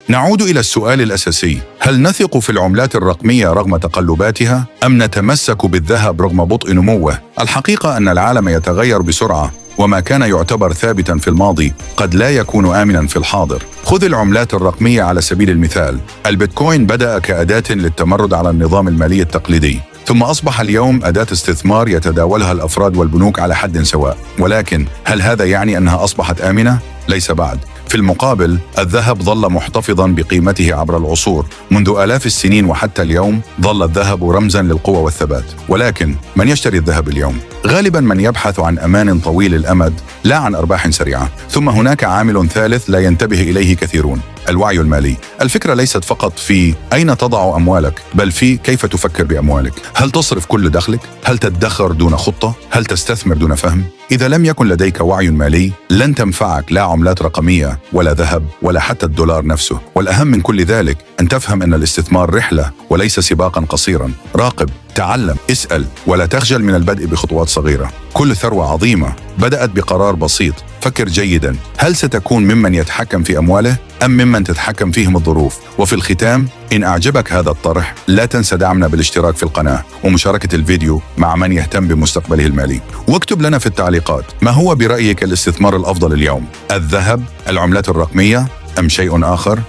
نعود إلى السؤال الأساسي: هل نثق في العملات الرقمية رغم تقلباتها، أم نتمسك بالذهب رغم بطء نموه؟ الحقيقة أن العالم يتغير بسرعة، وما كان يعتبر ثابتا في الماضي قد لا يكون آمنا في الحاضر. خذ العملات الرقمية على سبيل المثال. البيتكوين بدأ كأداة للتمرد على النظام المالي التقليدي، ثم أصبح اليوم أداة استثمار يتداولها الأفراد والبنوك على حد سواء. ولكن هل هذا يعني أنها أصبحت آمنة؟ ليس بعد. في المقابل، الذهب ظل محتفظا بقيمته عبر العصور. منذ آلاف السنين وحتى اليوم، ظل الذهب رمزا للقوة والثبات. ولكن من يشتري الذهب اليوم؟ غالبا من يبحث عن أمان طويل الأمد، لا عن أرباح سريعة. ثم هناك عامل ثالث لا ينتبه إليه كثيرون: الوعي المالي. الفكرة ليست فقط في أين تضع أموالك، بل في كيف تفكر بأموالك. هل تصرف كل دخلك؟ هل تدخر دون خطة؟ هل تستثمر دون فهم؟ إذا لم يكن لديك وعي مالي، لن تنفعك لا عملات رقمية ولا ذهب ولا حتى الدولار نفسه. والأهم من كل ذلك أن تفهم أن الاستثمار رحلة وليس سباقا قصيرا. راقب، تعلم، اسأل، ولا تخجل من البدء بخطوات صغيرة. كل ثروة عظيمة بدأت بقرار بسيط. فكر جيدا، هل ستكون ممن يتحكم في أمواله أم ممن تتحكم فيهم الظروف؟ وفي الختام، إن أعجبك هذا الطرح، لا تنسى دعمنا بالاشتراك في القناة ومشاركة الفيديو مع من يهتم بمستقبله المالي. واكتب لنا في التعليقات: ما هو برأيك الاستثمار الأفضل اليوم؟ الذهب، العملات الرقمية، أم شيء آخر؟